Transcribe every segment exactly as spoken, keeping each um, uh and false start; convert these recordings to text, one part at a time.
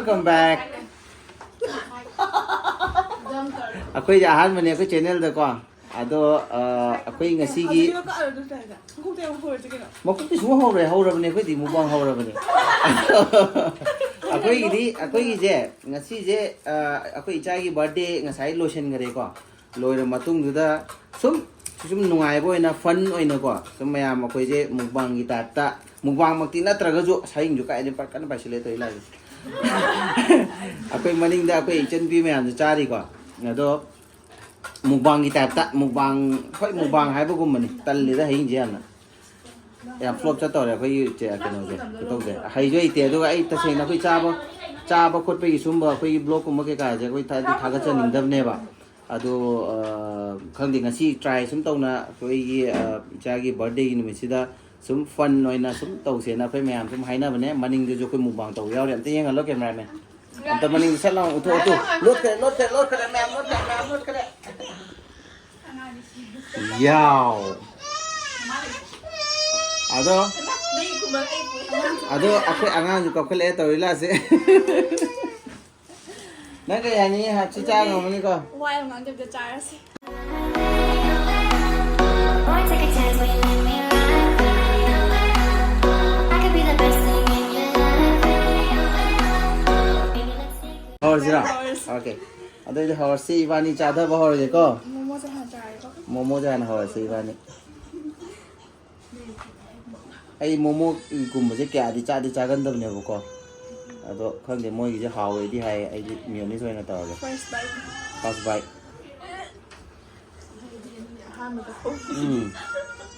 Welcome back. ꯑꯩꯈꯣꯏꯁꯦ ꯑꯍꯥꯟꯕꯅꯦ ꯑꯩꯈꯣꯏ ꯆꯦꯅꯦꯜꯗꯀꯣ꯫ ꯑꯗꯣ ꯑ, ꯑꯩꯈꯣꯏ ꯉꯁꯤꯒꯤ ꯃꯀꯨꯞꯇꯤ ꯁꯨꯡ ꯍꯧꯔꯣꯏ, ꯍꯧꯔꯕꯅꯦ ꯑꯩꯈꯣꯏꯗꯤ ꯃꯨꯛꯕꯥꯡ ꯍꯧꯔꯕꯅꯦ꯫ ꯑꯗꯣ ꯑꯩꯈꯣꯏꯒꯤꯗꯤ ꯑꯩꯈꯣꯏꯒꯤꯁꯦ ꯉꯁꯤꯁꯦ ꯑ, ꯑꯩꯈꯣꯏ ꯏꯆꯥꯒꯤ ꯕꯥꯔꯗꯦ ꯉꯁꯥꯏ ꯂꯣꯏꯁꯤꯟꯈꯔꯦꯀꯣ꯫ ꯂꯣꯏꯔ ꯃꯇꯨꯡꯗꯨꯗ ꯁꯨꯝ ꯁꯨꯝ ꯅꯨꯡꯉꯥꯏꯕ ꯑꯣꯏꯅ ꯐꯟ ꯑꯣꯏꯅꯀꯣ ꯁꯨꯝ ꯃꯌꯥꯝ ꯑꯩꯈꯣꯏꯁꯦ ꯃꯨꯛꯕꯥꯡꯒꯤ ꯇꯥꯏꯞꯇ ꯃꯨꯛꯕꯥꯡꯃꯛꯇꯤ ꯅꯠꯇ꯭ꯔꯒꯁꯨ ꯁꯌꯤꯡꯁꯨ ꯀꯥꯏꯗꯩ ꯄꯠ ꯀꯟꯅ ꯄꯥꯏꯁꯤꯜꯂꯦ ꯇꯧꯔꯤ ꯂꯥꯏꯁꯦ꯫ ꯑꯩꯈꯣꯏ ꯃꯅꯤꯡꯗ ꯑꯩꯈꯣꯏ ꯏꯆꯟꯅꯨꯄꯤ ꯃꯌꯥꯝꯁꯨ ꯆꯥꯔꯤꯀꯣ꯫ ꯑꯗꯣ ꯃꯨꯛꯕꯥꯡꯒꯤ ꯇꯥꯏꯞꯇ ꯃꯨꯛꯕꯥꯡ ꯍꯣꯏ ꯃꯨꯛꯕꯥꯡ ꯍꯥꯏꯕꯒꯨꯝꯕꯅꯤ꯫ ꯇꯜꯂꯤꯗ ꯍꯌꯤꯡꯁꯦ ꯌꯥꯝꯅ ꯌꯥꯝ ꯐ꯭ꯂꯣꯞ ꯆꯠꯇꯧꯔꯦ ꯑꯩꯈꯣꯏꯒꯤ ꯆꯦ- ꯀꯩꯅꯣꯁꯦ ꯈꯨꯇꯧꯁꯦ꯫ ꯍꯩꯁꯨ ꯍꯩꯇꯦ ꯑꯗꯨꯒ ꯑꯩ ꯇꯁꯦꯡꯅ ꯑꯩꯈꯣꯏ ꯆꯥꯕ ꯆꯥꯕ ꯈꯣꯠꯄꯒꯤ ꯁꯨꯝꯕ ꯑꯩꯈꯣꯏꯒꯤ ꯕ꯭ꯂꯣꯛꯀꯨꯝꯕ ꯀꯩꯀꯥꯁꯦ ꯑꯩꯈꯣꯏ ꯊꯥ- ꯊꯥꯒꯠꯆꯅꯤꯡꯗꯕꯅꯦꯕ꯫ ꯑꯗꯣ ꯑ, ꯈꯪꯗꯦ ꯉꯁꯤ ꯇ꯭ꯔꯥꯏ ꯁꯨꯝ ꯇꯧꯅ ꯑꯩꯈꯣꯏꯒꯤ ꯑ, ꯏꯆꯥꯒꯤ ꯕꯥꯔꯗꯦꯒꯤ ꯅꯨꯃꯤꯠꯁꯤꯗ ꯁꯨꯝ ꯐꯟ ꯑꯣꯏꯅ ꯁꯨꯝ ꯇꯧꯁꯦꯅ ꯑꯩꯈꯣꯏ ꯃꯌꯥꯝ ꯁꯨꯝ ꯍꯥꯏꯅꯕꯅꯦ꯫ ꯃꯅꯤꯡꯗꯁꯨ ꯑꯩꯈꯣꯏ ꯃꯨꯛꯕꯥꯡ ꯇꯧꯕ ꯌꯥꯎꯔꯤ꯫ ꯑꯝꯇ ꯌꯦꯡꯍꯜꯂꯣ ꯀꯦꯃꯦꯔꯥꯃꯦꯟ꯫ ꯑꯝꯇ ꯃꯅꯤꯡꯗ ꯁꯠ ꯂꯥꯎꯅ ꯎꯠꯊꯣꯛ ꯎꯠꯊꯣꯛ꯫ ꯂꯣꯠꯈ꯭ꯔꯦ ꯂꯣꯠꯈ꯭ꯔꯦ ꯂꯣꯠꯈ꯭ꯔꯦ ꯃꯌꯥꯝ ꯂꯣꯠꯈ꯭ꯔꯦ ꯃꯌꯥꯝ ꯂꯣꯠꯈ꯭ꯔꯦ꯫ ꯌꯥꯎ꯫ ꯑꯗꯣ ꯑꯗꯣ ꯑꯩꯈꯣꯏ ꯑꯉꯥꯡꯁꯨ ꯀꯞꯈꯠꯂꯛꯑꯦ ꯇꯧꯔꯤ ꯂꯥꯁꯦ꯫ ꯅꯪ ꯀꯩ ꯍꯥꯏꯅꯤꯡꯉꯤ? ꯍꯥꯞꯁꯤ ꯆꯥ ꯉꯝꯃꯅꯤꯀꯣ꯫ ꯋꯥ ꯌꯥꯝ ꯉꯥꯡꯗꯕꯤꯗ ꯆꯥꯔꯁꯦ꯫ Boy, take a chance when you make me ride. I could be the best thing in your life. Baby, let's take it. ꯍꯧꯔꯁꯤꯔꯣ? ꯍꯧꯔꯁꯤ꯫ ꯑꯣꯀꯦ꯫ ꯑꯗꯨꯑꯣꯏꯗꯤ ꯍꯧꯔꯁꯤ, ꯏꯕꯥꯅꯤ ꯆꯥꯊꯕ ꯍꯧꯔꯁꯦꯀꯣ꯫ ꯃꯣꯃꯣꯁꯦ ꯍꯥꯟꯅ ꯆꯥꯔꯦꯀꯣ꯫ ꯃꯣꯃꯣꯁꯦ ꯍꯥꯟꯅ ꯍꯧꯔꯁꯤ ꯏꯕꯥꯅꯤ꯫ ꯑꯩ ꯃꯣꯃꯣꯒꯨꯝꯕꯁꯦ ꯀꯌꯥꯗꯤ ꯆꯥꯗꯤ ꯆꯥꯒꯟꯗꯕꯅꯦꯕꯀꯣ꯫ ꯑꯗꯣ ꯈꯪꯗꯦ ꯃꯣꯏꯒꯤꯁꯦ ꯍꯥꯎꯋꯦꯗꯤ ꯍꯥꯏꯌꯦ꯫ ꯑꯩꯗꯤ ꯃꯤꯌꯣꯅꯤꯁ ꯑꯣꯏꯅ ꯇꯧꯔꯒꯦ꯫ First bite. First bite. ꯑꯍꯥꯟꯕꯗ ꯎꯝ꯫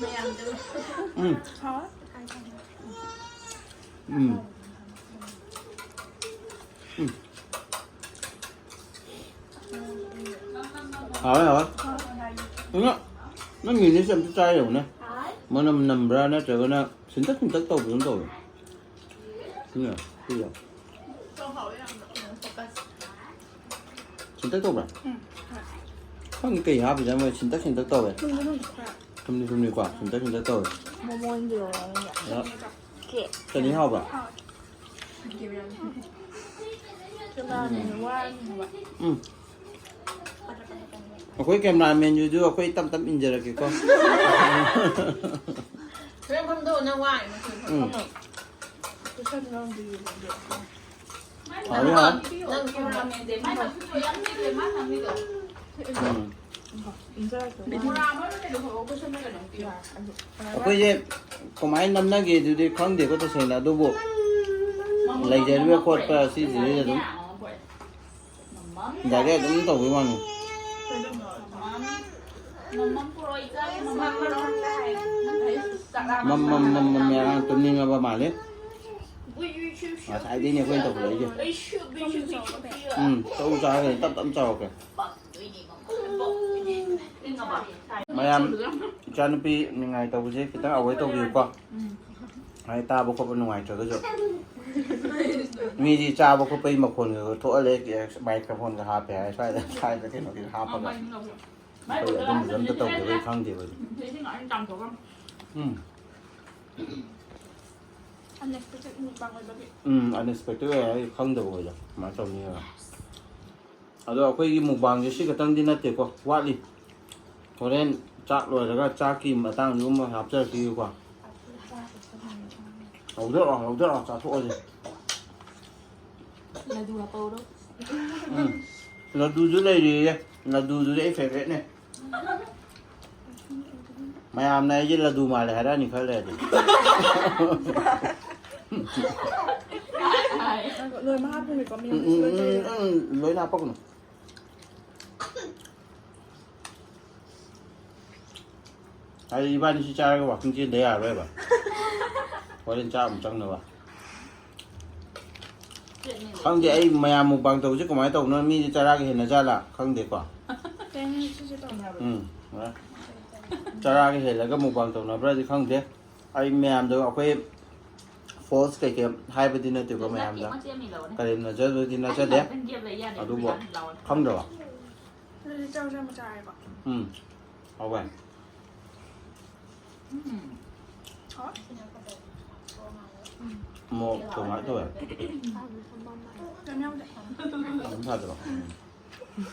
ꯃꯌꯥꯝꯗꯨ ꯎꯝ꯫ ꯍꯥꯎꯋꯦ꯫ ꯎꯝ꯫ ꯎꯝ꯫ ꯍꯥꯎꯋꯦ, ꯍꯥꯎꯋꯦ꯫ ꯅꯪ, ꯅꯪ ꯃꯤꯌꯣꯅꯤꯁ ꯑꯝꯇ ꯆꯥ ꯌꯦꯡꯉꯨꯅꯦ꯫ ꯃꯅꯝ ꯅꯝꯕ꯭ꯔꯥ ꯅꯠꯇ꯭ꯔꯒꯅ ꯁꯤꯟꯇꯛ ꯁꯤꯟꯇꯛ ꯇꯧꯕꯗꯧꯅ ꯇꯧꯋꯦ꯫ ꯁꯤꯅ, ꯁꯤꯗ꯫ ꯁꯤꯟꯇꯛ ꯇꯧꯕ꯭ꯔꯥ? ꯎꯝ꯫ ꯈꯪꯗꯦ ꯀꯩ ꯍꯥꯞꯄꯤꯖꯥꯠꯅꯣ ꯃꯣꯏ ꯁꯤꯟꯇꯛ ꯁꯤꯟꯇꯛ ꯇꯧꯋꯦ꯫ ꯊꯨꯝꯗꯤ ꯊꯨꯝꯗꯤ ꯈꯔ꯫ ꯊꯨꯝꯗꯤ ꯊꯨꯝꯅꯤꯀꯣ, ꯁꯤꯟꯇꯛ ꯁꯤꯟꯇꯛ ꯇꯧꯋꯦ꯫ ꯃꯣꯃꯣ ꯑꯣꯏꯅ ꯄꯤꯔꯛꯑꯣ ꯅꯪꯒꯤ꯫ ꯑꯗꯣ ꯀꯦꯛ꯫ ꯆꯅꯤ ꯍꯥꯎꯕ꯭ꯔꯥ? ꯍꯥꯎꯋꯦ꯫ ꯎꯝ꯫ ꯑꯩꯈꯣꯏ ꯀꯦꯃꯦꯔꯥꯃꯦꯟꯗꯨꯁꯨ ꯑꯩꯈꯣꯏ ꯇꯞ ꯇꯞ ꯏꯟꯖꯔꯛꯀꯦꯀꯣ꯫ ꯐꯤꯂꯝ ꯐꯝꯗꯣꯛꯑꯣ, ꯅꯪ ꯋꯥꯔꯦ, ꯃꯈꯣꯏ ꯐꯝ-, ꯎꯝ꯫ ꯐꯝꯃꯣ꯫ ꯍꯥꯎꯋꯤ, ꯍꯥꯎꯋꯤ꯫ ꯅꯪ ꯀꯦꯃꯦꯔꯥꯃꯦꯟꯁꯦ ꯃꯥꯏ ꯃꯈꯨꯠꯇꯣ ꯌꯥꯝ ꯂꯤꯛꯑꯦ, ꯃꯥ ꯊꯝꯃꯤꯗꯣ꯫ ꯎꯝ꯫ ꯃꯣꯔꯥ ꯑꯃ ꯀꯩꯅꯣ ꯈꯔ ꯈꯣꯏ ꯁꯣꯝꯗ ꯀꯩꯅꯣꯝ ꯄꯤꯌꯨ꯫ ꯑꯩꯈꯣꯏꯁꯦ ꯀꯃꯥꯏꯅ ꯅꯝꯅꯒꯦ ꯑꯗꯨꯗꯤ ꯈꯪꯗꯦꯀꯣ ꯇꯁꯦꯡꯅ, ꯑꯗꯨꯕꯨ ꯂꯩꯖꯔꯤꯕ ꯈꯣꯠꯄ ꯁꯤꯁꯤꯗꯩꯗ ꯑꯗꯨꯝ ꯗꯥꯏꯔꯦꯛ ꯑꯗꯨꯝ ꯇꯧꯕꯩ ꯋꯥꯅꯤ꯫ ꯃꯝ, ꯃꯝ, ꯃꯝ, ꯃꯝ, ꯃꯝ, ꯑꯉꯥꯡ ꯇꯨꯝꯅꯤꯡꯉꯕ ꯃꯥꯜꯂꯦ꯫ ꯉꯁꯥꯏꯗꯩꯅꯦ ꯑꯩꯈꯣꯏꯅ ꯇꯧꯈꯠꯂꯛꯏꯁꯦ꯫ ꯎꯝ, ꯆꯧ ꯆꯥꯈ꯭ꯔꯦ, ꯇꯞ ꯇꯞ ꯆꯥꯎꯔꯛꯀꯦ꯫ ꯃꯌꯥꯝ, ꯏꯆꯥꯅꯨꯄꯤ ꯅꯤꯡꯉꯥꯏ ꯇꯧꯕꯁꯦ ꯈꯤꯇꯪ ꯑꯦꯋꯣꯏꯗ ꯇꯧꯕꯤꯌꯨꯀꯣ꯫ ꯍꯥꯏ, ꯇꯥꯕ ꯈꯣꯠꯄ ꯅꯨꯡꯉꯥꯏꯇ꯭ꯔꯒꯁꯨ꯫ ꯃꯤꯗꯤ ꯆꯥꯕ ꯈꯣꯠꯄꯒꯤ ꯃꯈꯣꯟꯒ ꯊꯣꯛꯍꯜꯂꯦ, ꯃꯥꯏꯀ꯭ꯔꯣꯐꯣꯟꯒ ꯍꯥꯞꯄꯦ ꯍꯥꯏ, ꯁ꯭ꯋꯥꯏꯗ, ꯁ꯭ꯋꯥꯏꯗ ꯀꯩꯅꯣꯒꯤ ꯍꯥꯞꯄꯒ꯫ ꯑꯩꯈꯣꯏ ꯑꯗꯨꯝꯕꯁꯨ ꯑꯝꯇ ꯇꯧꯗꯕꯩ ꯈꯪꯗꯦꯕ ꯑꯗꯨ꯫ ꯎꯝ꯫ Unexpected mukbang ꯑꯣꯏꯕꯒꯤ꯫ ꯎꯝ, unexpected ꯑꯣꯏ ꯍꯥꯏ, ꯈꯪꯗꯕ ꯑꯣꯏꯗ ꯀꯃꯥꯏꯅ ꯇꯧꯅꯤ꯫ ꯑꯗꯣ ꯑꯩꯈꯣꯏꯒꯤ ꯃꯨꯛꯕꯥꯡꯁꯦ ꯁꯤ ꯈꯛꯇꯪꯗꯤ ꯅꯠꯇꯦꯀꯣ, ꯋꯥꯠꯂꯤ꯫ ꯍꯣꯔꯦꯟ ꯆꯥꯛ ꯂꯣꯏꯔꯒ ꯆꯥꯛꯀꯤ ꯃꯇꯥꯡꯗꯨ ꯑꯃ ꯍꯥꯞꯆꯔꯛꯈꯤꯒꯦꯀꯣ꯫ ꯂꯧꯊꯔꯛꯑꯣ, ꯂꯧꯊꯔꯛꯑꯣ, ꯆꯥꯊꯣꯛꯑꯁꯦ꯫ ꯂꯗꯨ ꯍꯥꯞꯄꯧꯔꯣ꯫ ꯎꯝ꯫ ꯂꯗꯨꯁꯨ ꯂꯩꯔꯤꯌꯦ꯫ ꯂꯗꯨꯗꯨꯗꯤ ꯑꯩ favouriteꯅꯦ꯫ ꯃꯌꯥꯝꯅ ꯑꯩꯁꯦ ꯂꯗꯨ ꯃꯥꯜꯂꯦ ꯍꯥꯏꯔꯛꯑꯅꯤ ꯈꯔ ꯂꯩꯔꯗꯤ꯫ ꯂꯣꯏꯃꯛ ꯍꯥꯞꯄꯨꯅꯤꯀꯣ, ꯃꯤ ꯎꯝ, ꯎꯝ, ꯎꯝ, ꯎꯝ, ꯂꯣꯏꯅ ꯍꯥꯞꯄꯛꯀꯅꯨ꯫ ꯍꯥꯏꯗꯤ ꯏꯕꯥꯅꯤ ꯁꯤ ꯆꯥꯔꯒ walking ꯆꯦꯟꯗ ꯌꯥꯔꯔꯣꯏꯕ꯫ ꯍꯣꯔꯦꯟ ꯆꯥꯛ ꯑꯃꯨꯛ ꯆꯪꯅꯕ꯫ ꯈꯪꯗꯦ, ꯑꯩ ꯃꯌꯥꯝ mukbang ꯇꯧꯕꯁꯦ ꯀꯃꯥꯏꯅ ꯇꯧꯕꯅꯣ? ꯃꯤꯗꯤ ꯆꯔꯥꯒ ꯍꯦꯟꯅ ꯖꯥꯠꯂꯥ? ꯈꯪꯗꯦꯀꯣ꯫ ꯀꯩꯅꯣ ꯁꯤꯁꯦ ꯇꯧꯅꯕ꯭ꯔꯣ? ꯎꯝ꯫ ꯆꯔꯥꯒ ꯍꯦꯜꯂꯒ mukbang ꯇꯧꯅꯕ꯭ꯔꯗꯤ ꯈꯪꯗꯦ꯫ ꯑꯩ ꯃꯌꯥꯝꯗꯣ ꯑꯩꯈꯣꯏ false ꯀꯩꯀꯩ ꯍꯥꯏꯕꯗꯤ ꯅꯠꯇꯦꯀꯣ ꯃꯌꯥꯝꯗ꯫ ꯀꯔꯦꯝꯅꯖꯕꯗꯤ ꯅꯠꯆꯗꯦ꯫ ꯑꯗꯨꯕꯨ ꯈꯪꯗ꯭ꯔꯕ? ꯑꯗꯨꯗꯤ ꯆꯥꯛ ꯆꯥꯕ ꯆꯥꯔꯦꯀꯣ꯫ ꯎꯝ꯫ ꯍꯥꯎꯕ? ꯎꯝ꯫ ꯍꯥꯎꯋꯦ꯫ ꯎꯝ꯫ ꯃꯣꯔꯣꯛ ꯀꯃꯥꯏꯅ ꯇꯧꯋꯦ? ꯀꯩꯝ ꯌꯥꯎꯗꯦ꯫ ꯑꯗꯨꯝ ꯊꯥꯗꯔꯣ? ꯎꯝ꯫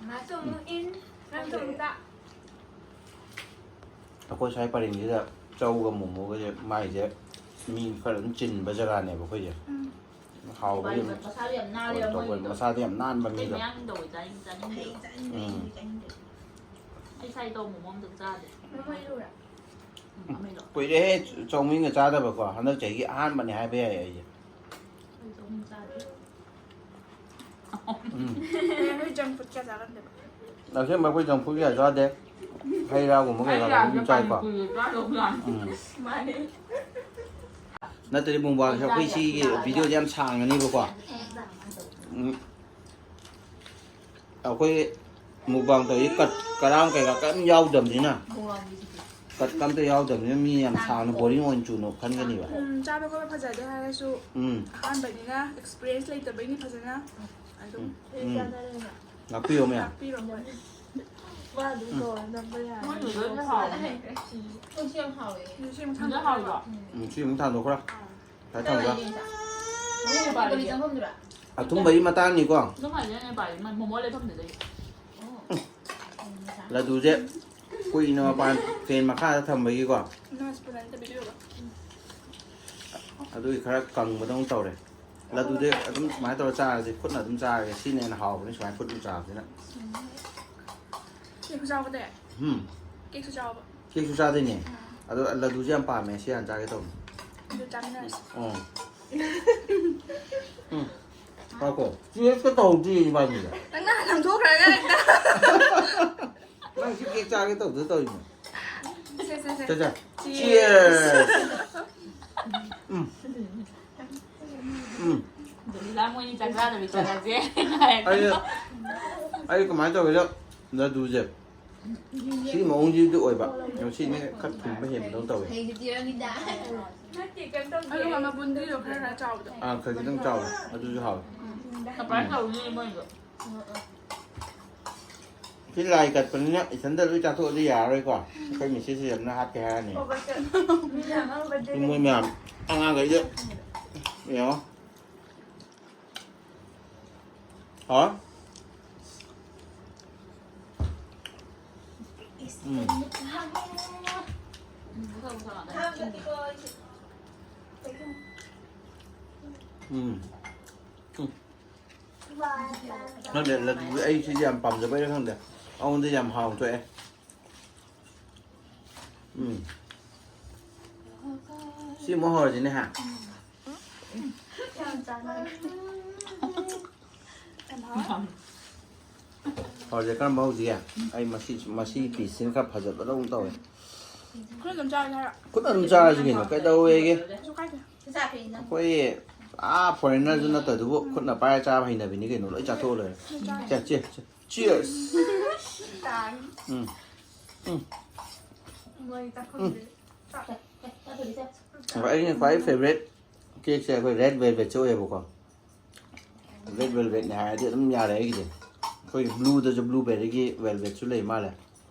ꯃꯥꯁꯨ ꯑꯃꯨꯛ ꯏꯟ, ꯅꯪꯁꯨ ꯑꯃꯨꯛ ꯆꯥ꯫ ꯑꯩꯈꯣꯏ ꯁ꯭ꯋꯥꯏ ꯄꯔꯦꯡꯁꯤꯗ ꯆꯧꯒ ꯃꯣꯃꯣꯒꯁꯦ ꯃꯥꯏꯁꯦ ꯃꯤ ꯈꯔ ꯑꯗꯨꯝ ꯆꯤꯟꯕ ꯖꯒꯥꯅꯦꯕ ꯑꯩꯈꯣꯏꯁꯦ꯫ ꯎꯝ꯫ ꯍꯥꯎꯕꯒꯤ ꯑꯗꯨꯝ ꯃꯁꯥꯗꯤ ꯌꯥꯝ ꯅꯥꯜꯂꯦ ꯀꯩꯅꯣ ꯇꯧꯕ, ꯃꯣꯏꯒꯤꯗꯣ꯫ ꯃꯁꯥꯗꯤ ꯌꯥꯝ ꯅꯥꯟꯕ ꯀꯩ ꯃꯤꯗꯣ꯫ ꯃꯌꯥꯡ ꯇꯧꯕ ꯆꯥꯅꯤꯡ ꯆꯥꯅꯤꯡꯗꯦ꯫ ꯑꯩ ꯆꯥꯅꯤꯡꯗꯦ, ꯎꯝ꯫ ꯑꯩꯗꯤ ꯆꯥꯅꯤꯡꯗꯦ꯫ ꯑꯩ ꯁ꯭ꯋꯥꯏ ꯇꯧ ꯃꯣꯃꯣ ꯑꯝꯇ ꯆꯥꯗꯦ꯫ ꯃꯃꯩꯗꯨꯔꯥ? ꯎꯝ, ꯑꯃꯩꯗꯣ꯫ ꯀꯨꯏꯔꯦꯍꯦ ꯆꯧꯃꯤꯟꯒ ꯆꯥꯗꯕꯀꯣ꯫ ꯍꯟꯗꯛ ꯆꯍꯤꯒꯤ ꯑꯍꯥꯟꯕꯅꯦ ꯍꯥꯏꯕ ꯌꯥꯏ ꯑꯩꯁꯦ꯫ ꯑꯩ ꯆꯧꯃꯤꯟ ꯆꯥꯗꯦ꯫ ꯎꯝ꯫ ꯀꯩꯅꯣ ꯅꯣꯏ junk food ꯀꯌꯥ ꯆꯥꯒꯟꯗꯦꯕ? ꯑꯁꯦꯡꯕ ꯑꯩꯈꯣꯏ junk food ꯀꯌꯥ ꯆꯥꯗꯦ꯫ ꯍꯩ ꯔꯥꯒꯨꯝꯕ ꯀꯩꯀꯥ ꯑꯗꯨꯝ ꯆꯥꯏꯀꯣ꯫ ꯄꯥꯅꯤꯄꯨꯔꯤ ꯆꯥꯗꯧ ꯃꯥꯜꯂꯦ꯫ ꯎꯝ꯫ ꯃꯥꯅꯦ꯫ ꯅꯠꯇ꯭ꯔꯗꯤ ꯃꯨꯛꯕꯥꯡꯁꯦ ꯑꯩꯈꯣꯏ ꯁꯤꯒꯤ videoꯁꯦ ꯌꯥꯝ ꯁꯥꯡꯉꯅꯤꯕꯀꯣ꯫ ꯎꯝ꯫ ꯑꯩꯈꯣꯏ ꯃꯨꯛꯕꯥꯡ ꯇꯧꯔꯤ ꯀꯠ ꯀꯔꯥꯡ ꯀꯩꯀꯥ ꯀꯔꯤꯝ ꯌꯥꯎꯗꯕꯅꯤꯅ꯫ ꯀꯠ ꯑꯝꯇ ꯌꯥꯎꯗꯕꯅꯤꯅ ꯃꯤ ꯌꯥꯝ ꯁꯥꯡꯅ boring ꯑꯣꯏꯅ ꯆꯨꯅ ꯈꯟꯒꯅꯤꯕ꯫ ꯎꯝ, ꯆꯥꯕ ꯈꯣꯠꯄ ꯐꯖꯗꯦ ꯍꯥꯏꯔꯁꯨ ꯎꯝ꯫ ꯑꯍꯥꯟꯕꯅꯤꯅ experience ꯂꯩꯇꯕꯩꯅꯤ ꯐꯖꯅ꯫ ꯑꯗꯨꯝ ꯎꯝ꯫ ꯎꯝ꯫ ꯉꯥꯛꯄꯤꯌꯣ ꯃꯌꯥꯝ꯫ ꯇꯥꯛꯄꯤꯔꯣ ꯃꯣꯏ꯫ ꯃꯥ ꯑꯗꯨꯝ ꯀꯧꯔ ꯅꯝꯕ ꯌꯥꯔꯦ꯫ ꯃꯣꯏ noodles ꯍꯥꯎꯕꯅꯦ꯫ ꯑꯩꯈꯣꯏꯁꯨ ꯌꯥꯝ ꯍꯥꯎꯋꯦ꯫ ꯑꯗꯨ ꯁꯤ ꯑꯃꯨꯛ Noodles ꯍꯥꯎꯕ꯭ꯔꯣ? ꯎꯝ, ꯁꯤ ꯑꯃꯨꯛ ꯊꯥꯡꯗꯣꯛꯈ꯭ꯔꯣ꯫ ꯐꯖꯅ ꯊꯝꯈ꯭ꯔꯣ꯫ ꯅꯪꯒꯤ ꯆꯪꯐꯝꯗꯨꯔꯥ? ꯑꯊꯨꯝꯕꯒꯤ ꯃꯇꯥꯡꯅꯤꯀꯣ꯫ ꯑꯗꯨꯝ ꯍꯥꯏꯗꯤ ꯅꯦꯄꯥꯂꯤ ꯃꯣꯃꯣ ꯂꯩꯐꯝꯗꯨꯗꯒꯤ꯫ ꯂꯗꯨꯁꯦ ꯀꯨꯏꯅ ꯃꯄꯥꯟ fan ꯃꯈꯥꯗ ꯊꯝꯕꯒꯤꯀꯣ꯫ ꯅꯣꯏ spoon ꯑꯝꯇ ꯄꯤꯕꯤꯌꯣꯕ꯫ ꯑꯗꯨꯒꯤ ꯈꯔ ꯀꯪꯕꯗꯧꯅ ꯇꯧꯔꯦ꯫ ꯂꯗꯨꯗꯤ ꯑꯗꯨꯝ ꯁꯨꯃꯥꯏꯅ ꯇꯧꯔ ꯆꯥꯔꯁꯦ, ꯈꯨꯠꯅ ꯑꯗꯨꯝ ꯆꯥꯔꯒꯦ꯫ ꯁꯤꯅ ꯍꯦꯟꯅ ꯍꯥꯎꯕꯅꯤ ꯁꯨꯃꯥꯏꯅ ꯈꯨꯠꯅ ꯆꯥꯕꯁꯤꯅ꯫ Cake ꯁꯨ ꯆꯥꯎꯕꯗꯤ? ꯎꯝ꯫ Cake ꯁꯨ ꯆꯥꯎꯕ꯫ Cake ꯁꯨ ꯆꯥꯗꯣꯏꯅꯦ꯫ ꯑꯗꯣ ꯂꯗꯨꯁꯦ ꯌꯥꯝ ꯄꯥꯝꯃꯦ꯫ ꯁꯤ ꯍꯥꯟꯅ ꯆꯥꯒꯦ ꯇꯧꯕꯅꯤ꯫ ꯑꯗꯨ ꯆꯥꯃꯤꯟꯅꯔꯁꯤ꯫ ꯎꯝ꯫ ꯎꯝ꯫ ꯉꯥꯏꯈꯣ꯫ Cheers ꯀ ꯇꯧꯍꯧꯗ꯭ꯔꯤ ꯏꯕꯥꯅꯤꯗ꯫ ꯅꯪꯅ ꯍꯥꯟꯅ ꯂꯪꯊꯣꯛꯈ꯭ꯔꯒ ꯍꯦꯛꯇ꯫ ꯅꯪ ꯁꯤ cake ꯆꯥꯒꯦ ꯇꯧꯗ ꯇꯧꯔꯤꯅꯦ꯫ ꯁꯦ, ꯁꯦ, ꯁꯦ꯫ ꯆꯥ, ꯆꯥ꯫ Cheers꯫ Cheers꯫ ꯎꯝ꯫ ꯎꯝ꯫ ꯑꯗꯨꯗꯤ ꯂꯥ ꯃꯣꯏꯅꯤ ꯆꯥꯛ ꯆꯥꯗꯕꯤ ꯆꯠꯂꯁꯦ꯫ ꯑꯩ, ꯑꯩ ꯀꯃꯥꯏꯅ ꯇꯧꯒꯦꯗ, ꯂꯗꯨꯁꯦ ꯁꯤꯒꯤ ꯃꯑꯣꯡꯁꯤꯗꯤ ꯑꯣꯏꯕ, ꯑꯗꯣ ꯁꯤꯅ ꯈꯔ ꯊꯨꯝꯕ ꯍꯦꯟꯕꯗꯧ ꯇꯧꯋꯦ꯫ ꯍꯩꯗꯤ ꯄꯤꯔꯝꯅꯤꯗ꯫ ꯑꯗꯨꯒ ꯃꯕꯨꯟꯗꯨꯁꯨ ꯈꯔ ꯈꯔ ꯆꯥꯎꯕꯗꯣ꯫ ꯑꯥ, ꯈꯔ ꯈꯤꯇꯪ ꯆꯥꯎꯋꯦ, ꯑꯗꯨꯁꯨ ꯍꯥꯎꯋꯦ꯫ Surprise ꯇꯧꯅꯤ ꯃꯣꯏꯗꯣ꯫ ꯁꯤ ꯂꯥꯏ ꯀꯠꯄꯅꯤꯅ ꯏꯊꯟꯗ ꯂꯣꯏ ꯆꯥꯊꯣꯛꯑꯗꯤ ꯌꯥꯔꯔꯣꯏꯀꯣ꯫ ꯑꯩꯈꯣꯏ ꯃꯤꯁꯦꯁ ꯁꯤꯖꯝꯅ ꯍꯥꯠꯀꯦ ꯍꯥꯏꯔꯅꯤ꯫ ꯃꯣꯏ ꯃꯌꯥꯝ ꯑꯉꯥꯡꯈꯩꯗ ꯌꯦꯡꯉꯣ꯫ ꯍꯥ? ꯎꯝ꯫ ꯎꯝ꯫ ꯎꯝ꯫ ꯈꯪꯗꯦ, ꯂꯗꯨꯗꯤ ꯑꯩ ꯁꯤꯗꯤ ꯌꯥꯝ ꯄꯥꯝꯖꯕꯩꯔꯥ ꯈꯪꯗꯦ, ꯑꯩꯉꯣꯟꯗ ꯌꯥꯝ ꯍꯥꯎꯅ ꯊꯣꯛꯑꯦ꯫ ꯎꯝ꯫ ꯁꯤ ꯑꯃꯨꯛ ꯍꯧꯔꯁꯤꯅꯦ ꯍꯥ꯫ ꯍꯧꯔꯁꯦ, ꯀꯔꯝꯕ ꯍꯧꯁꯤꯒꯦ? ꯑꯩ ꯃꯁꯤ, ꯃꯁꯤ ꯄꯤꯁꯁꯤꯅ ꯈꯔ ꯐꯖꯕꯗꯧꯅ ꯇꯧꯋꯦ꯫ ꯈꯔ ꯑꯗꯨꯝ ꯆꯥꯔꯁꯦ ꯍꯥꯏꯔꯣ? ꯈꯨꯠꯅ ꯑꯗꯨꯝ ꯆꯥꯔꯁꯤ ꯀꯩꯅꯣ, ꯀꯩꯗꯧꯋꯦꯒꯦ? ꯀꯩꯁꯨ ꯀꯥꯏꯗꯦ꯫ ꯑꯩꯈꯣꯏ ꯑꯥ ꯐꯣꯔꯦꯟꯅꯔꯁꯨ ꯅꯠꯇꯕꯗꯨꯕꯨ ꯈꯨꯠꯅ ꯄꯥꯏꯔ ꯆꯥꯕ ꯍꯩꯅꯕꯤꯅꯤ ꯀꯩꯅꯣ, ꯂꯣꯏ ꯆꯥꯊꯣꯛꯑ ꯂꯣꯏꯔꯦ꯫ ꯆꯥꯔꯁꯦ꯫ ꯆꯦ, ꯆꯦ, ꯆꯦ꯫ Cheers! ꯎꯝ꯫ ꯎꯝ꯫ ꯑꯗꯣ ꯑꯩꯅ ꯈ꯭ꯋꯥꯏ ꯐꯦꯕꯔꯦꯠ ꯀꯦꯛꯁꯦ ꯑꯩꯈꯣꯏ ꯔꯦꯗ ꯚꯦꯜꯚꯦꯠꯁꯦ ꯑꯣꯏꯌꯦꯕꯀꯣ꯫ ꯔꯦꯗ ꯚꯦꯜꯚꯦꯠꯅꯦ ꯍꯥꯏꯔꯗꯤ ꯑꯗꯨꯝ ꯌꯥꯔꯦ ꯑꯩꯒꯤꯗꯤ꯫ ꯑꯩꯈꯣꯏꯒꯤ ꯕ꯭ꯂꯨꯗꯁꯨ ꯕ꯭ꯂꯨꯕꯦꯔꯤꯒꯤ ꯚꯦꯜꯚꯦꯠꯁꯨ ꯂꯩ ꯃꯥꯜꯂꯦ꯫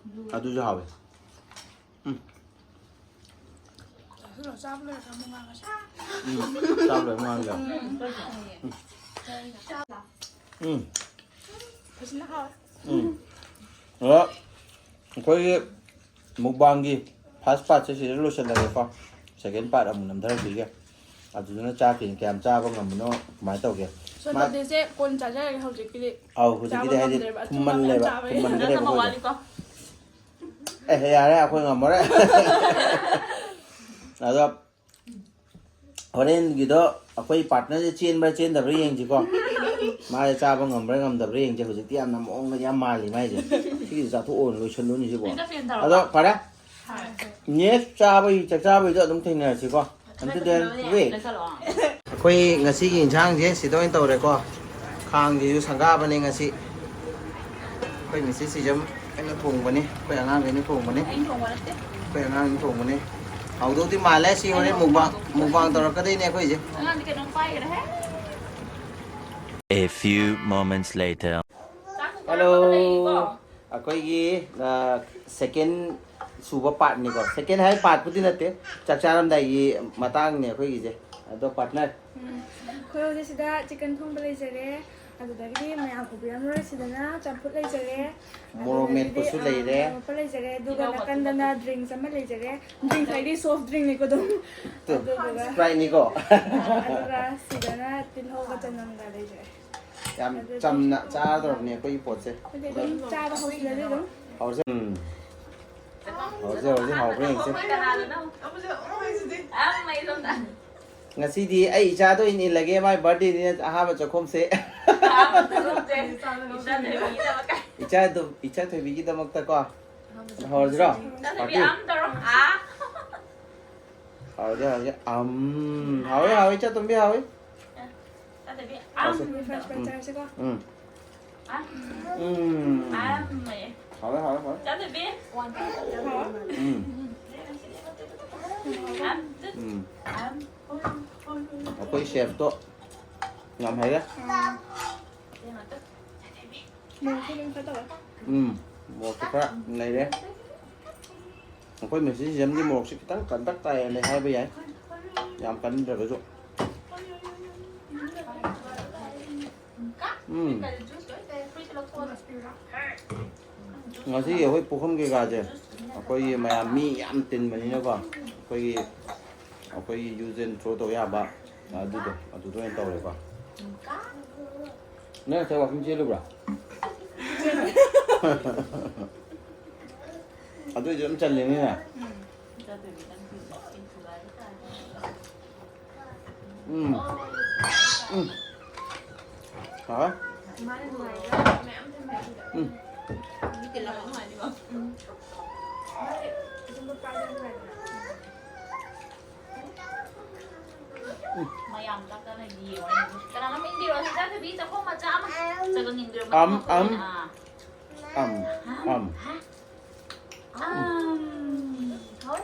ꯑꯗꯨꯁꯨ ꯍꯥꯎꯋꯦ꯫ ꯎꯝ꯫ ꯆꯥꯁꯤꯜꯂꯣ, ꯆꯥꯕ ꯂꯣꯏꯔꯒ ꯑꯃꯨꯛ ꯉꯥꯡꯉꯁꯤ꯫ ꯎꯝ꯫ ꯆꯥꯕ ꯂꯣꯏꯔꯒ ꯉꯥꯡꯉꯁꯤ꯫ ꯎꯝ꯫ ꯎꯝ꯫ ꯐꯖꯅ ꯍꯥꯎꯋꯦ꯫ ꯎꯝ꯫ ꯑꯗꯣ ꯑꯩꯈꯣꯏꯒꯤ ꯃꯨꯛꯕꯥꯡꯒꯤ ꯐꯥꯔꯁ ꯄꯥꯔꯠꯁꯦ ꯁꯤꯗ ꯂꯣꯏꯁꯤꯜꯂꯒꯦꯀꯣ꯫ ꯁꯦꯀꯦꯟ ꯄꯥꯔꯠ ꯑꯃꯨꯛ ꯅꯝꯊꯔꯛꯈꯤꯒꯦ꯫ ꯑꯗꯨꯗꯨꯅ ꯆꯥꯛꯀꯤ ꯀꯌꯥꯝ ꯆꯥꯕ ꯉꯝꯕꯅꯣ, ꯀꯃꯥꯏꯅ ꯇꯧꯒꯦ? ꯁꯣꯏ ꯃꯥ-, ꯕꯗꯦꯁꯦ ꯀꯣꯟꯅ ꯆꯥꯖꯔꯒꯦ ꯍꯧꯖꯤꯛꯀꯤꯗꯤ꯫ ꯑꯧ, ꯍꯧꯖꯤꯛꯀꯤꯗꯤ ꯆꯥꯕ ꯍꯥꯏꯗꯤ ꯉꯝꯗ꯭ꯔꯦꯕ, ꯑꯆꯨꯝꯕ ꯊꯨꯝꯃꯜꯂꯦꯕ, ꯃꯌꯥꯝ ꯆꯥꯕꯒꯤ꯫ ꯊꯨꯝꯃꯟꯒꯅꯦꯕ ꯅꯪ ꯑꯃ ꯑꯩꯈꯣꯏꯗꯣ꯫ ꯋꯥꯠꯂꯤꯀꯣ꯫ ꯑꯦ, ꯌꯥꯔꯦ, ꯑꯩꯈꯣꯏ ꯉꯝꯃꯔꯣꯏ꯫ ꯑꯗꯣ ꯍꯣꯔꯦꯟꯒꯤꯗꯣ ꯑꯩꯈꯣꯏ ꯄꯥꯔꯠꯅꯔꯁꯦ ꯆꯦꯟꯕ꯭ꯔꯥ ꯆꯦꯟꯗꯕ꯭ꯔꯥ ꯌꯦꯡꯁꯤꯀꯣ꯫ ꯃꯥꯁꯦ ꯆꯥꯕ ꯉꯝꯕ꯭ꯔꯥ ꯉꯝꯗꯕ꯭ꯔꯥ ꯌꯦꯡꯁꯦ꯫ ꯍꯧꯖꯤꯛꯇꯤ ꯌꯥꯝꯅ ꯃꯑꯣꯡꯒ ꯌꯥꯝ ꯃꯥꯜꯂꯤ ꯃꯥꯏꯁꯦ꯫ ꯁꯤꯒꯤꯁꯦ ꯆꯥꯊꯣꯛꯑꯣꯅ ꯂꯣꯏꯁꯜꯂꯨꯅꯤ ꯁꯤꯕꯣ꯫ ꯑꯩ ꯆꯥꯛ ꯆꯦꯟ ꯇꯧꯔꯕ? ꯑꯗꯣ ꯐꯔꯦ꯫ ꯍꯣꯏ꯫ ꯅꯦꯛꯁ ꯆꯥꯕꯒꯤ, ꯆꯥꯛ ꯆꯥꯕꯒꯤꯗꯣ ꯑꯗꯨꯝ ꯊꯦꯡꯅꯔꯁꯤꯀꯣ꯫ Until then, ꯂꯩꯁꯜꯂꯛꯑꯣ꯫ ꯑꯩꯈꯣꯏ ꯉꯁꯤꯒꯤ ꯏꯟꯁꯥꯡꯁꯦ ꯁꯤꯗ ꯑꯣꯏꯅ ꯇꯧꯔꯦꯀꯣ꯫ ꯈꯥꯡꯁꯤꯁꯨ ꯁꯪꯒꯥꯕꯅꯦ ꯉꯁꯤ꯫ ꯑꯩꯈꯣꯏ ꯃꯤꯁꯦꯁ ꯁꯤꯖꯝ ꯑꯩꯅ ꯊꯣꯡꯕꯅꯤ, ꯑꯩꯈꯣꯏ ꯑꯉꯥꯡꯈꯩꯅ ꯊꯣꯡꯕꯅꯤ꯫ ꯑꯩꯅ ꯊꯣꯡꯕ ꯅꯠꯇꯦ꯫ ꯑꯩꯈꯣꯏ ꯑꯉꯥꯡꯅ ꯊꯣꯡꯕꯅꯤ꯫ ꯍꯥꯎꯗꯧꯗꯤ ꯃꯥꯜꯂꯦ꯫ ꯁꯤ ꯍꯣꯔꯦꯟ ꯃꯨꯛꯕꯥꯡ, ꯃꯨꯛꯕꯥꯡ ꯇꯧꯔꯛꯀꯗꯣꯏꯅꯦ ꯑꯩꯈꯣꯏꯁꯦ꯫ ꯑꯉꯥꯡꯗꯤ ꯀꯩꯅꯣꯝ ꯄꯥꯏꯈꯔꯦꯍꯦ꯫ A few moments later. ꯆꯥꯛ ꯀꯨꯀꯔ ꯍꯜꯂꯣ꯫ ꯑꯃꯒ ꯂꯩꯔꯤꯀꯣ? ꯑꯩꯈꯣꯏꯒꯤ ꯁꯦꯀꯦꯟ ꯁꯨꯕ ꯄꯥꯔꯠꯅꯤꯀꯣ꯫ ꯁꯦꯀꯦꯟ ꯍꯥꯏ ꯄꯥꯔꯠꯄꯨꯗꯤ ꯅꯠꯇꯦ, ꯆꯥꯛ ꯆꯥꯔꯝꯗꯥꯏꯒꯤ ꯃꯇꯥꯡꯅꯦ ꯑꯩꯈꯣꯏꯒꯤꯁꯦ꯫ ꯑꯗꯣ ꯄꯥꯔꯠꯅꯔ, ꯎꯝ, ꯑꯩꯈꯣꯏ ꯍꯧꯖꯤꯛ ꯁꯤꯗ ꯆꯤꯀꯟ ꯊꯣꯡꯕ ꯂꯩꯖꯔꯦ, ꯑꯗꯨꯗꯒꯤꯗꯤ ꯃꯌꯥꯝ ꯎꯕꯤꯔꯝꯂꯣꯏ, ꯁꯤꯗꯅ ꯆꯝꯐꯨꯠ ꯂꯩꯖꯔꯦ, ꯃꯣꯔꯣꯛ ꯑꯗꯨꯗꯒꯤꯗꯤ, ꯃꯦꯠꯄꯁꯨ ꯑ, ꯂꯩꯔꯦ꯫ ꯃꯣꯔꯣꯛ ꯃꯦꯠꯄ ꯂꯩꯖꯔꯦ, ꯑꯗꯨꯒ ꯅꯥꯀꯟꯗꯅ ꯗ꯭ꯔꯤꯡꯁ ꯑꯃ ꯂꯩꯖꯔꯦ꯫ ꯗ꯭ꯔꯤꯡꯁ ꯍꯥꯏꯗꯤ ꯁꯣꯐ ꯗ꯭ꯔꯤꯡꯅꯤꯀꯣ ꯑꯗꯨꯝ꯫ ꯑꯗꯨꯗꯨꯒ, ꯁ꯭ꯄ꯭ꯔꯥꯏꯠꯅꯤꯀꯣ꯫ ꯑꯗꯨꯒ ꯁꯤꯗꯅ ꯇꯤꯜꯍꯧꯒ ꯆꯅꯝꯒ ꯂꯩꯖꯔꯦ꯫ ꯌꯥꯝ ꯆꯝꯅ ꯆꯥꯗꯧꯔꯕꯅꯦ ꯑꯩꯈꯣꯏꯒꯤ ꯄꯣꯠꯁꯦ꯫ ꯑꯗꯨꯗꯤ ꯑꯗꯨꯝ ꯆꯥꯕ ꯍꯧꯁꯤꯜꯂꯁꯤ ꯑꯗꯨꯝ꯫ ꯍꯧꯔꯁꯦ꯫ ꯎꯝ꯫ ꯍꯧꯔꯁꯦ, ꯍꯧꯔꯁꯦ, ꯍꯥꯎꯕ꯭ꯔꯥ ꯌꯦꯡꯁꯦ꯫ ꯀꯅꯥꯗꯅꯣ? ꯑꯥ, ꯃꯩ ꯁꯣꯝꯗ꯫ ꯉꯁꯤꯗꯤ ꯑꯩ ꯏꯆꯥꯗ ꯑꯣꯏꯅ ꯏꯜꯂꯒꯦ, ꯃꯥꯏ ꯕꯥꯔꯗꯦꯅꯤꯅ ꯑꯍꯥꯟꯕ ꯆꯥꯛꯈꯨꯝꯁꯦ꯫ ꯑꯥ, ꯃꯩ ꯁꯣꯝꯗ꯫ ꯏꯆꯥ ꯊꯣꯏꯕꯤꯒꯤꯗꯃꯛ꯫ ꯏꯆꯥꯗꯨ, ꯏꯆꯥ ꯊꯣꯏꯕꯤꯒꯤꯗꯃꯛꯇꯀꯣ꯫ ꯍꯧꯔꯁꯤꯔꯣ? ꯏꯆꯥ ꯊꯣꯏꯕꯤ, ꯑꯝ ꯇꯧꯔꯣ꯫ ꯑꯥ꯫ ꯍꯥꯎꯔꯦ, ꯍꯥꯎꯔꯦ꯫ ꯑꯝ, ꯍꯥꯎꯋꯦ, ꯍꯥꯎꯋꯦ, ꯏꯆꯥ ꯇꯣꯝꯕꯤ, ꯍꯥꯎꯋꯦ꯫ ꯏꯆꯥ ꯊꯣꯏꯕꯤ, ꯑꯝ꯫ ꯍꯥꯎꯁꯦ꯫ ꯐ꯭ꯔꯦꯟꯁ ꯐ꯭ꯔꯥꯏ ꯆꯥꯔꯁꯤꯀꯣ꯫ ꯎꯝ꯫ ꯑꯝ꯫ ꯎꯝ꯫ ꯑꯝ ꯑꯌꯦ꯫ ꯍꯥꯎꯋꯦ, ꯍꯥꯎꯋꯦ, ꯍꯥꯎꯋꯦ꯫ ꯏꯆꯥ ꯊꯣꯏꯕꯤ꯫ ꯍꯥꯎ꯫ ꯎꯝ꯫ ꯑꯝ꯫ ꯎꯝ꯫ ꯑꯝ꯫ ꯑꯩꯈꯣꯏ ꯁꯦꯐꯇꯣ ꯌꯥꯝ ꯍꯩꯔꯦ꯫ ꯃꯣꯔꯣꯛꯁꯨ ꯑꯗꯨꯝ ꯈꯔ ꯇꯧꯋꯦ꯫ ꯎꯝ, ꯃꯣꯔꯣꯛꯁꯨ ꯈꯔ ꯂꯩꯔꯦ꯫ ꯑꯩꯈꯣꯏ ꯃꯦꯁꯤ ꯁꯤꯖꯟꯒꯤ ꯃꯣꯔꯣꯛꯁꯦ ꯈꯤꯇꯪ ꯀꯟꯇꯛ ꯇꯥꯏꯌꯦꯅ ꯍꯥꯏꯕ ꯌꯥꯏ, ꯌꯥꯝ ꯀꯟꯗ꯭ꯔꯒꯁꯨ꯫ ꯎꯝ꯫ ꯉꯁꯤ ꯑꯩꯈꯣꯏ ꯄꯨꯈꯝ ꯀꯩꯀꯥꯁꯦ ꯑꯩꯈꯣꯏꯒꯤ ꯃꯌꯥꯝ ꯃꯤ ꯌꯥꯝ ꯇꯤꯟꯕꯅꯤꯅꯀꯣ, ꯑꯩꯈꯣꯏꯒꯤ, ꯑꯩꯈꯣꯏꯒꯤ use and throw ꯇꯧ ꯌꯥꯕ ꯑꯗꯨꯗꯣ, ꯑꯗꯨꯗ ꯑꯣꯏꯅ ꯇꯧꯔꯦꯀꯣ꯫ ꯅꯪ ꯉꯁꯥꯏ ꯋꯥꯀꯤꯡ ꯆꯦꯜꯂꯨꯕ꯭ꯔꯥ? ꯑꯗꯨꯏꯁꯨ ꯑꯗꯨꯝ ꯆꯜꯂꯤꯅꯤꯅꯦ꯫ ꯎꯝ꯫ ꯎꯝ꯫ ꯍꯥꯎꯋꯦ꯫ ꯎꯝ꯫ ꯃꯌꯥꯝ ꯆꯥꯛ ꯆꯥꯅ ꯌꯦꯡꯉꯣ꯫ ꯀꯅꯥꯅꯣꯝ ꯏꯟꯕꯤꯔꯣ꯫ ꯏꯆꯥ ꯊꯣꯏꯕꯤ, ꯆꯥꯛꯈꯣꯝ ꯃꯆꯥ ꯑꯃ꯫ ꯆꯒꯪ ꯏꯟꯕꯤꯔꯣ꯫ ꯑꯝ, ꯑꯝ꯫ ꯑꯥ꯫ ꯑꯝ, ꯑꯝ꯫ ꯑꯝ꯫ ꯍꯣꯏ꯫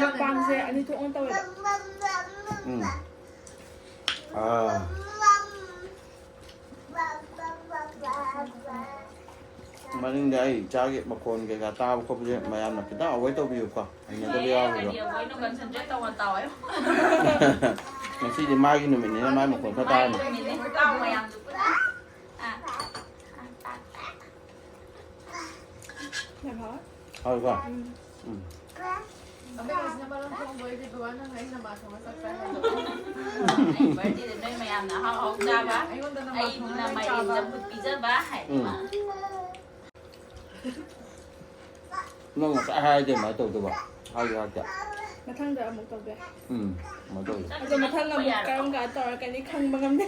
ꯃꯄꯥꯟꯁꯦ ꯑꯅꯤ ꯊꯣꯛꯅ ꯇꯧꯋꯦꯕ꯫ ꯎꯝ꯫ ꯑꯥ꯫ ꯃꯅꯤꯡꯗ ꯑꯩ ꯏꯆꯥꯒꯤ ꯃꯈꯣꯟ ꯀꯩꯀꯥ ꯇꯥꯕ ꯈꯣꯠꯄꯁꯦ ꯃꯌꯥꯝꯅ ꯈꯤꯇꯪ ꯑꯦꯚꯣꯏꯗ ꯇꯧꯕꯤꯌꯨꯀꯣ, ꯍꯩꯅꯗꯕ ꯌꯥꯎꯔꯤꯕ꯭ꯔꯣ? ꯀꯔꯤ ꯑꯩꯈꯣꯏꯅ ꯀꯟꯁꯦꯟꯇ꯭ꯔꯦꯠ ꯇꯧꯅ ꯇꯥꯎꯋꯦ꯫ ꯉꯁꯤꯗꯤ ꯃꯥꯒꯤ ꯅꯨꯃꯤꯠꯅꯤꯅ ꯃꯥꯒꯤ ꯃꯈꯣꯟ ꯈꯔ ꯇꯥꯔꯅꯤ꯫ ꯃꯤꯅꯤꯠ ꯇꯥꯎ ꯃꯌꯥꯝꯗꯨ ꯄꯨꯟꯅ꯫ ꯑꯥ꯫ ꯍꯥꯎꯏꯀꯣ? ꯎꯝ꯫ ꯑꯩ ꯕꯥꯔꯗꯦꯗ ꯅꯣꯏ ꯃꯌꯥꯝꯅ ꯑꯍꯥꯎ ꯑꯍꯥꯎ ꯆꯥꯕ, ꯑꯩꯗꯨꯅ ꯃꯥꯏꯔꯦꯟ ꯆꯝꯐꯨꯠ ꯄꯤꯖꯕ ꯍꯥꯏꯗꯤ ꯎꯝ꯫ ꯅꯪ ꯉꯁꯥꯏ ꯍꯥꯏꯔꯗꯤ ꯑꯗꯨꯃꯥꯏꯅ ꯇꯧꯗꯧꯕ꯫ ꯍꯥꯏꯁꯨ ꯍꯥꯏꯔꯛꯇꯦ꯫ ꯃꯊꯪꯗ ꯑꯃꯨꯛ ꯇꯧꯕ ꯌꯥꯏ꯫ ꯎꯝ, ꯑꯗꯨꯃꯥꯏꯅ ꯇꯧꯁꯦ꯫ ꯑꯗꯣ ꯃꯊꯪ ꯑꯃꯨꯛ ꯀꯔꯝ ꯀꯥꯟꯗ ꯇꯧꯔꯛꯀꯅꯤ ꯈꯪꯕ ꯉꯝꯗꯦ꯫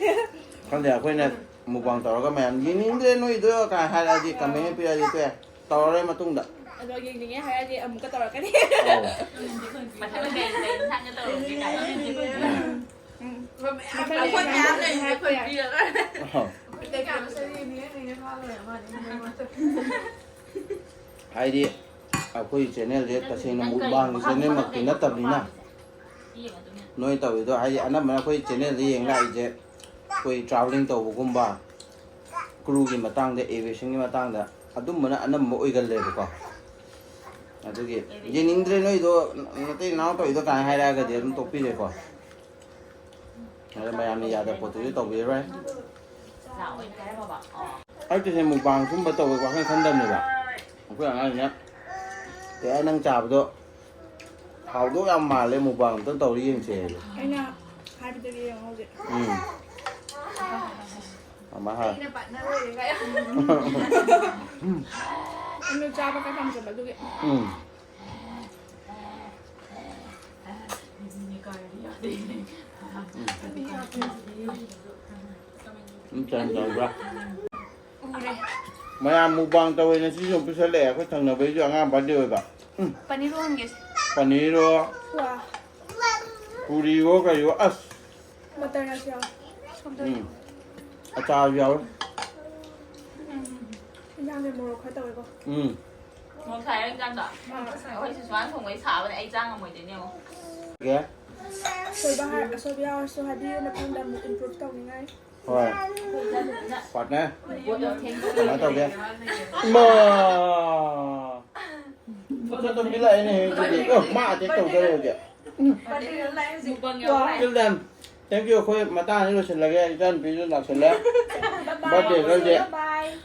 ꯈꯪꯗꯦ, ꯑꯩꯈꯣꯏꯅ ꯃꯨꯛꯕꯥꯡ ꯇꯧꯔꯒ ꯃꯌꯥꯝ "ꯌꯦꯡꯅꯤꯡꯗ꯭ꯔꯦ ꯅꯣꯏꯗꯣ" ꯀꯥꯏꯅ ꯍꯥꯏꯔꯛꯑꯗꯤ, ꯀꯃꯦꯟ ꯄꯤꯔꯛꯑꯗꯤ ꯇꯣꯛꯑꯦ꯫ ꯇꯧꯔꯔꯣꯏ ꯃꯇꯨꯡꯗ꯫ ꯑꯗꯣ ꯌꯦꯡꯅꯤꯡꯉꯦ ꯍꯥꯏꯔꯗꯤ ꯑꯃꯨꯛꯀ ꯇꯧꯔꯛꯀꯅꯤ꯫ ꯑꯧ꯫ ꯃꯊꯪ ꯀꯩ ꯀꯩ ꯏꯟꯁꯥꯡꯒ ꯇꯧꯔꯒꯦ ꯀꯥꯏꯅ꯫ ꯎꯝ꯫ ꯑꯩꯈꯣꯏ ꯃꯌꯥꯝ ꯂꯩꯔꯤꯁꯦ ꯑꯩꯈꯣꯏ ꯄꯤꯔꯒ꯫ ꯑꯍꯣ꯫ ꯍꯥꯏꯗꯤ ꯑꯩꯈꯣꯏ ꯆꯦꯅꯦꯜꯁꯦ ꯇꯁꯦꯡꯅ ꯃꯨꯛꯕꯥꯡꯒꯤ ꯆꯦꯅꯦꯜꯃꯛꯇꯤ ꯅꯠꯇꯕꯅꯤꯅ, ꯅꯣꯏ ꯇꯧꯔꯤꯗꯣ ꯍꯥꯏꯗꯤ ꯑꯅꯝꯕꯅ ꯑꯩꯈꯣꯏ ꯆꯦꯅꯦꯜꯗ ꯌꯦꯡ ꯂꯥꯛꯏꯁꯦ ꯑꯩꯈꯣꯏ ꯇ꯭ꯔꯥꯚꯦꯂꯤꯡ ꯇꯧꯕꯒꯨꯝꯕ, ꯀ꯭ꯔꯨꯒꯤ ꯃꯇꯥꯡꯗ, ꯑꯦꯚꯤꯌꯦꯁꯟꯒꯤ ꯃꯇꯥꯡꯗ ꯑꯗꯨꯝꯕꯅ ꯑꯅꯝꯕ ꯑꯣꯏꯒꯜꯂꯦꯕꯀꯣ꯫ ꯑꯗꯨꯒꯤ ꯌꯦꯡꯅꯤꯡꯗ꯭ꯔꯦ ꯅꯣꯏꯗꯣ, ꯅꯇꯩ ꯅꯅꯥꯎ ꯇꯧꯔꯤꯗꯣ ꯀꯥꯏꯅ ꯍꯥꯏꯔꯛꯑꯒꯗꯤ ꯑꯗꯨꯝ ꯇꯣꯛꯄꯤꯔꯦꯀꯣ꯫ ꯑꯗꯣ ꯃꯌꯥꯝꯅ ꯌꯥꯗꯕ ꯄꯣꯠꯇꯨꯗꯤ ꯇꯧꯕꯤꯔꯔꯣꯏ꯫ ꯑꯩ ꯇꯁꯦꯡꯅ ꯃꯨꯛꯕꯥꯡ ꯁꯨꯝꯕ ꯇꯧꯕ ꯋꯥꯈꯜ ꯈꯟꯗꯕꯅꯦꯕ꯫ ꯑꯩꯈꯣꯏ ꯑꯉꯥꯡꯁꯤꯅ "ꯀꯩ ꯍꯥꯏ, ꯅꯪ ꯆꯥꯕꯗꯣ ꯍꯥꯎꯗꯧ ꯌꯥꯝ ꯃꯥꯜꯂꯦ, ꯃꯨꯛꯕꯥꯡ ꯑꯝꯇꯪ ꯇꯧꯔ ꯌꯦꯡꯁꯦ" ꯍꯥꯏꯌꯦ꯫ ꯑꯩꯅ ꯍꯥꯏꯕꯗꯒꯤ ꯌꯦꯡꯉꯣ ꯍꯧꯖꯤꯛ꯫ ꯎꯝ꯫ ꯃꯃꯥ ꯍꯥꯏ꯫ ꯑꯩꯅ ꯄꯥꯔꯠꯅꯔ ꯑꯣꯏꯔꯦ ꯀꯥꯏ꯫ ꯑꯩꯅ ꯆꯥꯕ ꯈꯔ ꯄꯥꯝꯖꯕ ꯑꯗꯨꯒꯤ꯫ ꯎꯝ꯫ ꯎꯝ, ꯆꯥꯏ ꯇꯧꯕ꯭ꯔꯥ? ꯎꯔꯦ꯫ ꯃꯌꯥꯝ ꯃꯨꯛꯕꯥꯡ ꯇꯧꯋꯦꯅ ꯁꯤꯁꯨ ꯑꯃꯨꯛ ꯄꯤꯁꯜꯂꯛꯑꯦ꯫ ꯑꯩꯈꯣꯏ ꯊꯪꯅꯕꯩꯁꯨ ꯑꯉꯥꯡ ꯕꯥꯔꯗꯦ ꯑꯣꯏꯕ꯫ ꯎꯝ꯫ ꯄꯅꯤꯔ ꯍꯣꯟꯒꯦꯁꯦ꯫ ꯄꯅꯤꯔꯣ, ꯋꯥ꯫ ꯄꯨꯔꯤꯋꯣ, ꯀꯔꯤꯋꯣ, ꯑꯁ꯫ ꯃꯇꯔ ꯑꯁꯤ ꯌꯥꯎꯋꯦ꯫ ꯎꯝ꯫ ꯑꯆꯥꯔꯁꯨ ꯌꯥꯎꯋꯦ꯫ ꯏꯟꯖꯥꯡꯁꯦ ꯃꯣꯔꯣꯛ ꯈꯔ ꯇꯧꯋꯦꯀꯣ꯫ ꯎꯝ꯫ ꯃꯣꯔꯣꯛ ꯁꯥꯏꯔ ꯏꯟꯖꯥꯡꯗꯣ꯫ ꯑꯥ꯫ ꯑꯩꯈꯣꯏ ꯁꯨꯃꯥꯏꯅ ꯊꯣꯡꯕꯩ ꯁꯥꯕꯅꯦ, ꯑꯩ ꯆꯥ ꯉꯝꯃꯣꯏꯗꯣꯏꯅꯦ ꯌꯦꯡꯉꯣ꯫ ꯀꯦ? ꯑꯁꯣꯏꯕ ꯍꯥꯏ-, ꯑꯁꯣꯏꯕ ꯌꯥꯎꯔꯁꯨ ꯍꯥꯏꯕꯤꯌꯨ, ꯃꯊꯪꯗ ꯑꯃꯨꯛ improve ꯇꯧꯅꯤꯡꯉꯥꯏ꯫ ꯍꯣꯏ꯫ ꯄꯥꯔꯠꯅꯔ꯫ ꯀꯃꯥꯏꯅ ꯇꯧꯒꯦ? ꯏꯃꯥ! ꯐꯣꯇꯣ ꯄꯤꯂꯛꯑꯦꯅꯦ ꯍꯧꯖꯤꯛꯇꯤ꯫ ꯑꯣ, ꯃꯥ ꯑꯇꯦꯛ ꯇꯧꯖꯔꯦ ꯍꯧꯖꯤꯛ꯫ Till then, thank you꯫ ꯑꯩꯈꯣꯏ ꯃꯇꯥꯡꯁꯤ ꯂꯣꯏꯁꯤꯜꯂꯒꯦ꯫ ꯏꯆꯥꯅꯨꯄꯤꯁꯨ ꯂꯥꯛꯁꯜꯂꯦ꯫ Birthday girlꯁꯦ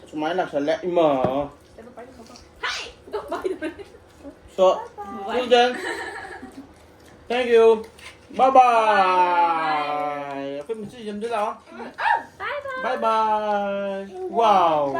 ꯁꯨꯃꯥꯏꯅ ꯂꯥꯛꯁꯜꯂꯦ꯫ ꯏꯃꯥ! So, till then, thank you꯫ Bye bye꯫ ꯑꯩꯈꯣꯏ ꯃꯆꯤꯁꯦ ꯑꯝꯇ ꯂꯥꯛꯑꯣ꯫ Bye bye꯫ Wow꯫